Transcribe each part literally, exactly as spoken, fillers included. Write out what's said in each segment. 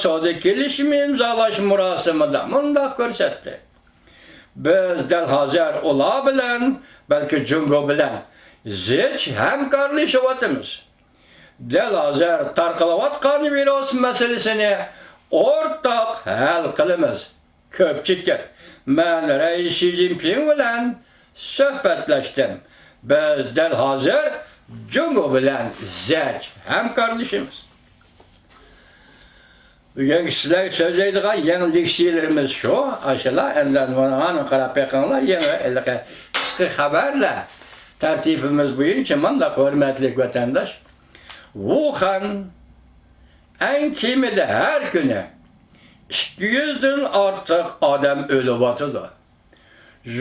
سودا كېلىشىمى ئىمزالاش مۇراسىمىدا مۇنداق كۆرسەتتى: بىز دەل ھازىر ئۇلار بىلەن، بەلكى جۇڭگو بىلەن زىچ ھەمكارلىشىۋاتىمىز. دەل ھازىر تارقىلىۋاتقان ۋىرۇس مەسىلىسىنى ئورتاق ھەل قىلىمىز. كۆپچىكىت، مەن رەئىس شى جىنپىڭ بىلەن سۆھبەتلەشتىم. بىز دەل ھازىر جۇڭگو بىلەن زىچ ھەمكارلىشىمىز. بۈگۈنكى سىزلەرگە سۆزلەيدىغان يېڭى لېكسىيەلىرىمىز شۇ. ئاشۇلا، ئەمدى مانا قاراپ بېقىڭلار، يېڭى ھېلىقى قىسقا خەۋەرلەر. تەرتىپىمىز بويىچە مۇنداق، ھۆرمەتلىك ۋەتەنداش. ۋۇخەن ئەڭ كېمىدە ھەر كۈنى ئىككى يۈزدىن ئارتۇق ئادەم ئۆلۈۋاتىدۇ.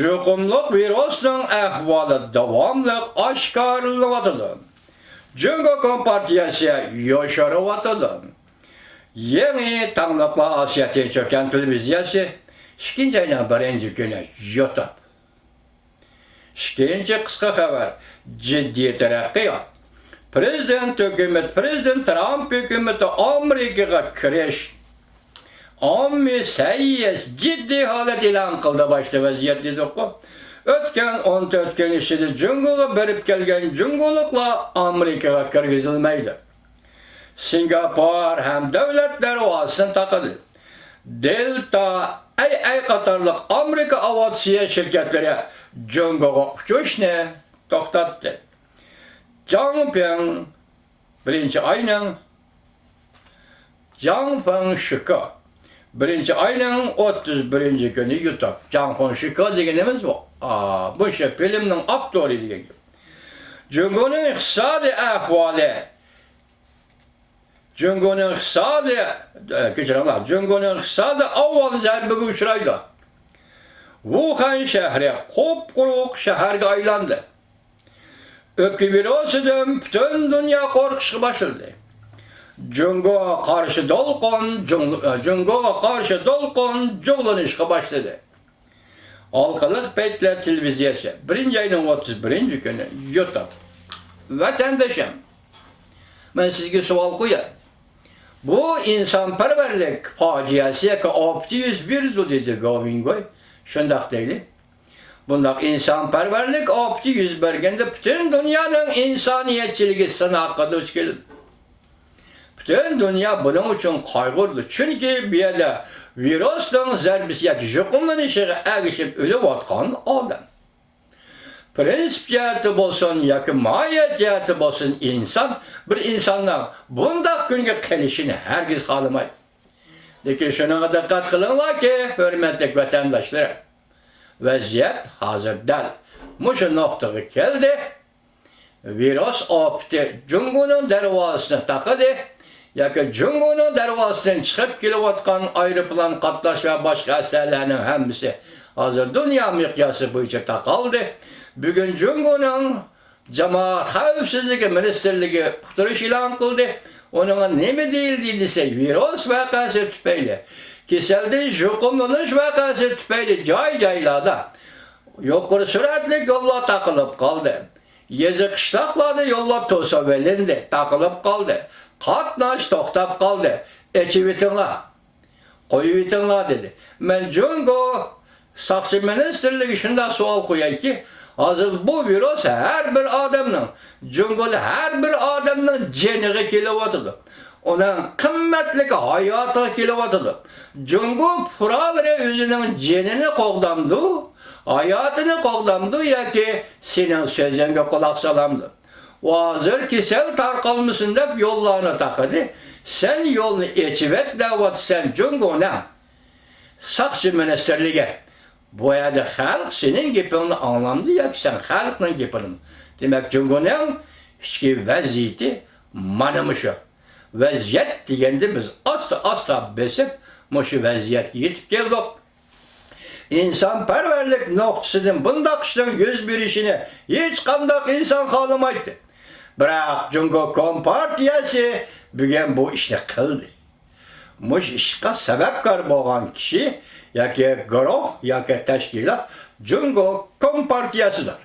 يۇقۇملۇق ۋىرۇسنىڭ ئەھۋالى داۋاملىق ئاشكارىلىنىۋاتىدۇ. جۇڭگو كومپارتىيەسى يوشۇرۇۋاتىدۇ. يېڭى تاڭلىقلار ئاسىيا تىنچ ئوكيان تېلېۋىزىيەسى، ئىككىنچى ئاينىڭ بىرىنچى كۈنى، يۇتۇب. ئىككىنچى قىسقا خەۋەر، جىددىي تەرەققىيات. پىرېزىدېنت ھۆكۈمىتى، پىرېزىدېنت ترامپ ھۆكۈمىتى ئامېرىكىغا كىرىش ئاممىۋى سەھىيە جىددىي ھالەت ئېلان قىلدى، باشتا ۋەزىيەت دېدۇققۇ. ئۆتكەن ئون تۆت كۈن ئىچىدە جۇڭگوغا بېرىپ كەلگەن جۇڭگولۇقلار ئامېرىكىغا كىرگۈزۈلمەيدۇ. سىنگاپور ھەم دۆلەت دەرۋازىسىنى تاقىدى. دېلتا، ئەي ئەي قاتارلىق ئامېرىكا ئاۋىئاتسىيە شىركەتلىرى جۇڭگوغا ئۇچۇشنى توختاتتى. جاڭ پىڭ بىرىنچى ئاينىڭ، جاڭ فېڭ شىكا بىرىنچى ئاينىڭ ئوتتۇز بىرىنچى كۈنى يۇتۇپ. جاڭ فېڭ شىكا دېگىنىمىز بۇ. ئا، بۇ شۇ فىلىمنىڭ ئاپتورى دېگەن گەپ. جۇڭگونىڭ ئىقتىسادىي ئەھۋالى، جۇڭگونىڭ ئىقتىسادىي، ئە، كەچۈرۈڭلار، جۇڭگونىڭ ئىقتىسادى ئاۋۋال زەربىگە ئۇچرايدۇ. ۋۇخەن شەھىرى قۇپقۇرۇق شەھەرگە ئايلاندى. ئۆپكە ۋىرۇسىدىن پۈتۈن دۇنيا قورقۇشقا باشلىدى. جۇڭگوغا قارشى دولقۇن، جۇڭ-، جۇڭگوغا قارشى دولقۇن جۇغلىنىشقا باشلىدى. ھالقىلىق پەيتلەر تېلېۋىزىيەسى، بىرىنچى ئاينىڭ ئوتتۇز بىرىنچى كۈنى، يۇتۇب. ۋەتەندىشىم، مەن سىزگە سوئال قوياي. بۇ ئىنسانپەرۋەرلىك پاجىئەسى ياكى ئاپىتى يۈز بېرىدۇ، دېدى گاۋ مىڭگۇي. شۇنداق دەيلى. بۇنداق ئىنسانپەرۋەرلىك ئاپىتى يۈز بەرگەندە، پۈتۈن دۇنيانىڭ ئىنسانىيەتچىلىكى سىناققا دۇچ كېلىدۇ. پۈتۈن دۇنيا بۇنىڭ ئۈچۈن قايغۇرىدۇ، چۈنكى بۇ يەردە ۋىرۇسنىڭ زەربىسى ياكى يۇقۇملىنىشىغا ئەگىشىپ ئۆلۈۋاتقان ئادەم. پىرىنسىپ جەھەتتە بولسۇن ياكى ماھىيەت جەھەتتە بولسۇن، ئىنسان، بىر ئىنساننىڭ بۇنداق كۈنگە قېلىشىنى ھەرگىز خالىمايدۇ. لېكىن شۇنىڭغا دىققەت قىلىڭلاركى، ھۆرمەتلىك ۋەتەنداشلىرىم، ۋەزىيەت ھازىر دەل مۇشۇ نۇقتىغا كەلدى. ۋىرۇس ئاپىتى جۇڭگونىڭ دەرۋازىسىنى تاقىدى ياكى جۇڭگونىڭ دەرۋازىسىدىن چىقىپ كېلىۋاتقان ئايروپىلان، قاتناش ۋە باشقا ئەسلىھەلەرنىڭ ھەممىسى ھازىر دۇنيا مىقياسى بويىچە تاقالدى. بۈگۈن جۇڭگونىڭ جامائەت خەۋپسىزلىكى مىنىستىرلىكى ئۇقتۇرۇش ئېلان قىلدى. ئۇنىڭغا نېمە دېيىلدى دېسە، ۋىرۇس ۋەقەسى تۈپەيلى، كېسەلدىن يۇقۇملىنىش ۋەقەسى تۈپەيلى جاي-جايلاردا يۇقىرى سۈرئەتلىك يوللار تاقىلىپ قالدى. يېزا، قىشلاقلاردا يوللار توسۇۋېلىندى، تاقىلىپ قالدى. قاتناش توختاپ قالدى. ئېچىۋېتىڭلار، قويۇۋېتىڭلار، دېدى. مەن جۇڭگو ساقچى مىنىستىرلىكىگە شۇنداق سوئال قويايكى، ھازىر بۇ ۋىرۇس ھەر بىر ئادەمنىڭ، جۇڭگودا ھەر بىر ئادەمنىڭ جېنىغا كېلىۋاتىدۇ. ئۇنىڭ قىممەتلىك ھاياتىغا كېلىۋاتىدۇ. جۇڭگو پۇقرالىرى ئۆزىنىڭ جېنىنى قوغدامدۇ، ھاياتىنى قوغدامدۇ ياكى سېنىڭ سۆزۈڭگە قۇلاق سالامدۇ؟ ھازىر كېسەل تارقالمىسۇن دەپ يوللارنى تاقىدى. سەن يولنى ئېچىۋەت دەۋاتىسەن جۇڭگونىڭ ساقچى مىنىستىرلىكى. بۇ يەردە خەلق سېنىڭ گېپىڭنى ئاڭلامدۇ ياكى سەن خەلقنىڭ گېپىنىمۇ؟ دېمەك، جۇڭگونىڭ ئىچكى ۋەزىيىتى مانا مۇشۇ. ۋەزىيەت دېگەندە بىز ئاستا-ئاستا بېسىپ مۇشۇ ۋەزىيەتكە يېتىپ كەلدۇق. ئىنسانپەرۋەرلىك نۇقتىسىدىن بۇنداق ئىشنىڭ يۈز بېرىشىنى ھېچقانداق ئىنسان خالىمايتتى. بىراق جۇڭگو كومپارتىيەسى بۈگۈن بۇ ئىشنى قىلدى. مۇشۇ ئىشقا سەۋەبكار بولغان كىشى ياكى گۇرۇھ ياكى تەشكىلات جۇڭگو كومپارتىيەسىدۇر.